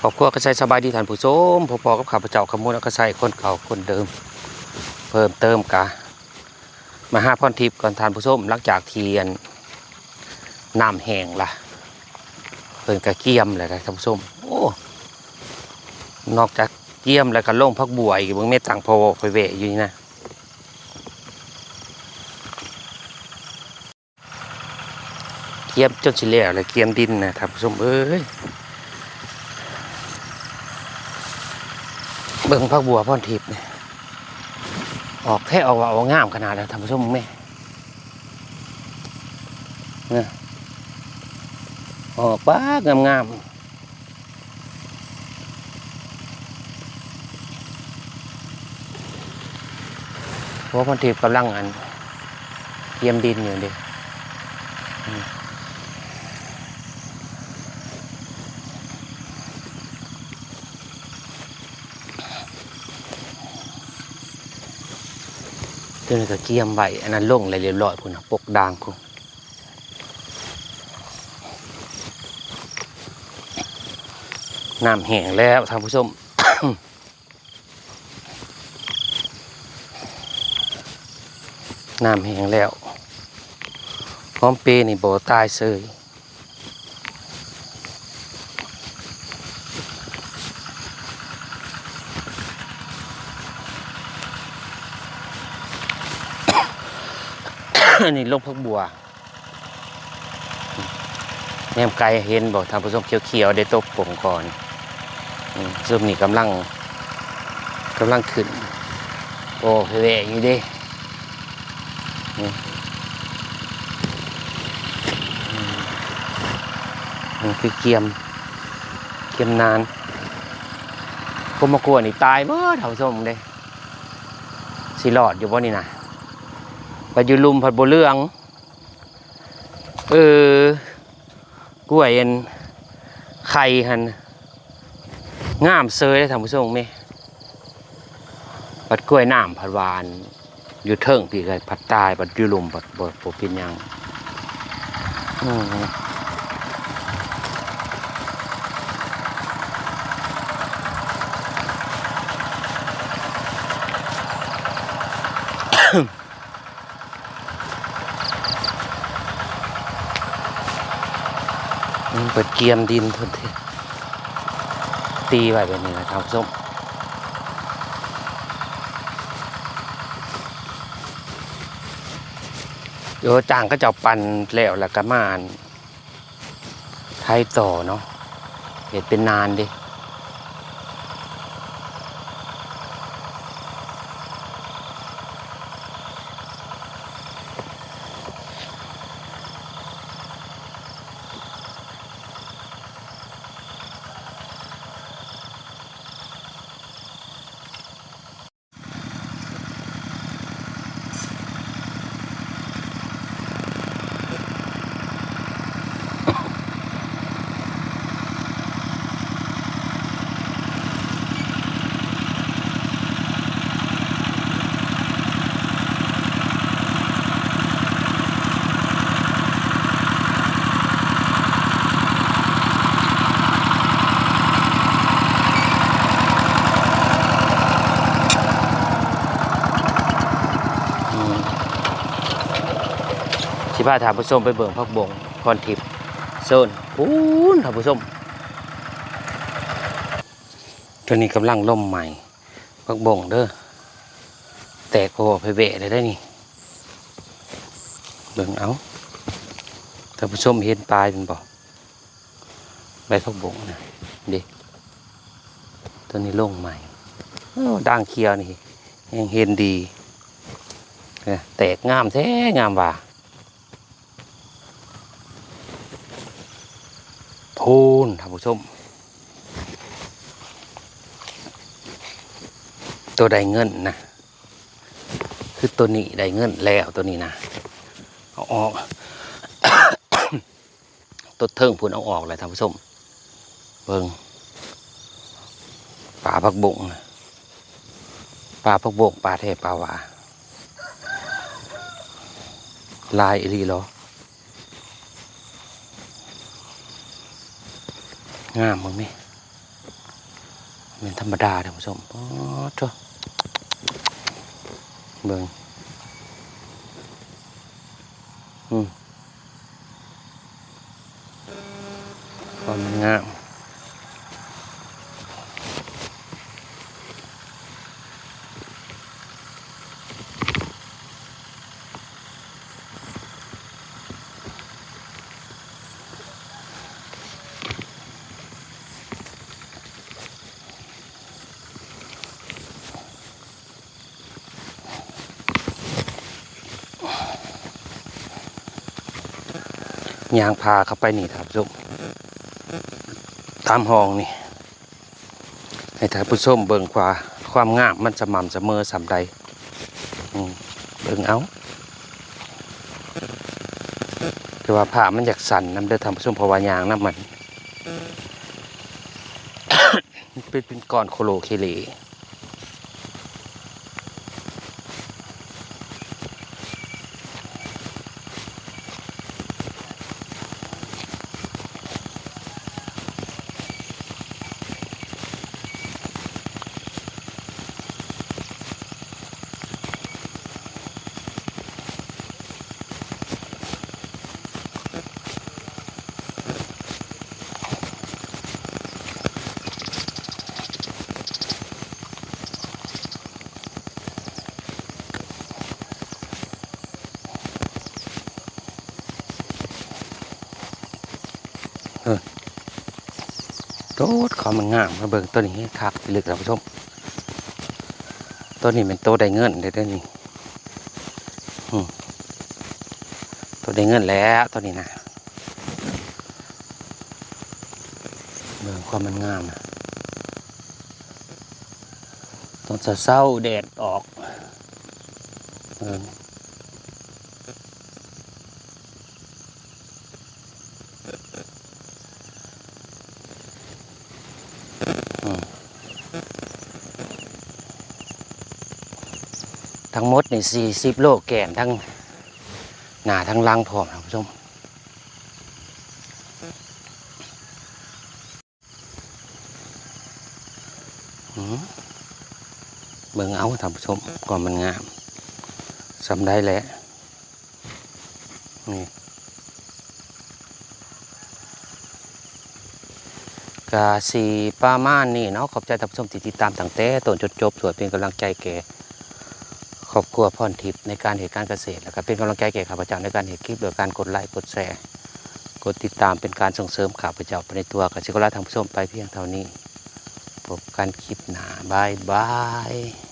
ຄອບຄົວກະໄຊ ສະບາຍດີທ່ານຜູ້ຊົມ, ພົບພໍ້ກັບຂ້າພະເຈົ້າ ຄຳມູນ ອາກະໄຊ ຄົນເກົ່າຄົນເດີມ. ເພີ່ມເຕີມກະມາຫາພອນທິບກ່ອນທ່ານຜູ້ຊົມ, ຫຼັງຈາກທີ່ ອັນ ນ້ຳແຫ້ງລະ ເພິ່ນກະກຽມແລ້ວນະທ່ານຜູ້ຊົມ. ໂອ້ ນອກຈາກກຽມແລ້ວກະລົງຜັກບົວອີກ, ເບິ່ງແມ່ ຕັ້ງພໍ້ໄປແວ່ຢູ່ນີ້ນະ. ກຽມຈົນຊິແລ້ວແລ້ວ ກຽມດິນນະທ່ານຜູ້ຊົມເອີຍ. ເບິ່ງຜັກບົວພອນທິບນີ້ ອອກແທ້ອອກວ່າ ອອກງາມຂະໜາດແລ້ວທ່ານຜູ້ຊົມເບິ່ງແມ້. ນະ ອອກປາດງາມໆ. ໂອ້ ພອນທິບກຳລັງ ອັນ ກຽມດິນຢູ່ເດ້. ອືມ ຕົວນີ້ກະກຽມໄວ້, ອັນນັ້ນລົງແລ້ວລຽບຮ້ອຍພຸ້ນນະ, ປົກດາງພຸ້ນ. ນ້ຳແຫ້ງແລ້ວທ່ານຜູ້ຊົມ, ນ້ຳແຫ້ງແລ້ວ. ຫອມເປນີ້ບໍ່ຕາຍເສີຍ. ອັນນີ້ລົງຜັກບົວ. ແນມໄກເຫັນບໍ່ທ່ານຜູ້ຊົມ ຂຽວໆເດ້ ຕົບປົ່ງກ່ອນ. ອືມ ຊຸມນີ້ກຳລັງ ກຳລັງຂຶ້ນ ໂອ້ ແວ່ຢູ່ເດ້. ນີ້ ອືມ ນີ້ຄືກຽມ ກຽມນານ. ກົມມະກວດນີ້ຕາຍເບິດທ່ານຜູ້ຊົມເດ້. ຊິລອດຢູ່ບໍ່ນີ້ນະ? ບັດຢູ່ລຸ່ມພັດບໍ່ເຫຼືອງ. ເອີ ກ້ວຍອັນໄຂ່ຫັ້ນງາມເສີຍເດ້ທ່ານຜູ້ຊົມເມ. ບັດກ້ວຍນ້ຳພັດວ່າອັນຢູ່ເທິງພີ້ກະພັດຕາຍ, ບັດຢູ່ລຸ່ມພັດບໍ່ ບໍ່ເປັນຫຍັງ. ອືມ ມັນເປີດກຽມດິນພຸ້ນຕິ ຕີໄວ້ແບບນີ້ນະທ່ານຜູ້ຊົມ. ໂອ້ ຈ້າງເຂົາເຈົ້າປັ່ນແລ້ວ ແລ້ວກະມາ ໄຖຕໍ່ເນາະ ເຮັດເປັນນານເດ້. ອືມ ຊິພາທ່ານຜູ້ຊົມໄປເບິ່ງຜັກບົ້ງພອນທິບ ໂຊນພຸ້ນທ່ານຜູ້ຊົມ. ໂຕນີ້ກຳລັງລົມໃໝ່ຜັກບົ້ງເດີ ແຕກໂພເພແວະເລີຍເດ້ນີ້. ເບິ່ງເອົາ ທ່ານຜູ້ຊົມເຫັນປາຍມັນບໍ່? ໃບຜັກບົ້ງນະ ເດ້ ໂຕນີ້ລົງໃໝ່. ໂອ້ ດ່າງຂຽວນີ້ແຮງເຫັນດີ ແຕກງາມແທ້ງາມວ່າ. ພຸ້ນທ່ານຜູ້ຊົມ ໂຕໄດ້ເງິນນະ ຄືໂຕນີ້ໄດ້ເງິນແລ້ວ ໂຕນີ້ນະ ເອົາອອກ ໂຕເທິງພຸ້ນເອົາອອກແລ້ວທ່ານຜູ້ຊົມ. ເບິ່ງ ປາຜັກບົ້ງນະ ປາຜັກບົ້ງ ປາແທ້ປາຫວ່າ ຫຼາຍອີ່ຫຼີເນາະ. ງາມເບິ່ງແມະ ແມ່ນທຳມະດາເດ້ທ່ານຜູ້ຊົມ. ປາດໂທ້ ເບິ່ງ ອືມ ຄວາມງາມ. ຍ່າງຜ່າເຂົ້າໄປນີ້ທ່ານຜູ້ຊົມ ຕາມຮ່ອງນີ້ ໃຫ້ທ່ານຜູ້ຊົມເບິ່ງວ່າຄວາມງາມມັນສະໝ່ຳສະເໝີສ່ຳໃດ. ອືມ ເບິ່ງເອົາ ແຕ່ວ່າພາບມັນຢາກສັ່ນນຳເດີທ່ານຜູ້ຊົມ ເພາະວ່າຍ່າງນຳມັນ ມັນເປັນ ເປັນກ້ອນໂຄໂລເຄເລ. ເອີ ໂຕດ ຄວາມມັນງາມ ມາເບິ່ງໂຕນີ້ຄັກອີ່ຫຼີທ່ານຜູ້ຊົມ. ໂຕນີ້ແມ່ນໂຕໄດ້ເງິນເດ້ ໂຕນີ້ ອືມ ໂຕໄດ້ເງິນແລ້ວໂຕນີ້ນະ. ເບິ່ງຄວາມມັນງາມນະ ຕອນເຊົ້າໆແດດອອກ ເບິ່ງ ອືມ ທັງໝົດນີ້ສີ່ສິບໂລແກນ ທັງໜ້າທັງຫຼັງພ້ອມທ່ານຜູ້ຊົມ. ອືມ ເບິ່ງເອົາທ່ານຜູ້ຊົມ ຄວາມມັນງາມສ່ຳໃດແຫຼະ ນີ້ ກະຊິປະມານນີ້ເນາະ. ຂອບໃຈທ່ານຜູ້ຊົມທີ່ຕິດຕາມຕັ້ງແຕ່ຕົ້ນຈົນຈົບ ຊ່ວຍເປັນກຳລັງໃຈແກ່ ຄອບຄົວພອນທິບໃນການເຮັດການກະເສດ ແລ້ວກະເປັນກຳລັງໃຈແກ່ຂ້າພະເຈົ້າໃນການເຮັດຄລິບ ໂດຍການກົດໄລ ກົດແຊ ກົດຕິດຕາມ ເປັນການສົ່ງເສີມຂ້າພະເຈົ້າໄປໃນຕົວ. ກະຊິຂໍລາທ່ານຜູ້ຊົມໄປພຽງເທົ່ານີ້. ພົບກັນຄລິບໜ້າ. ບາຍບາຍ.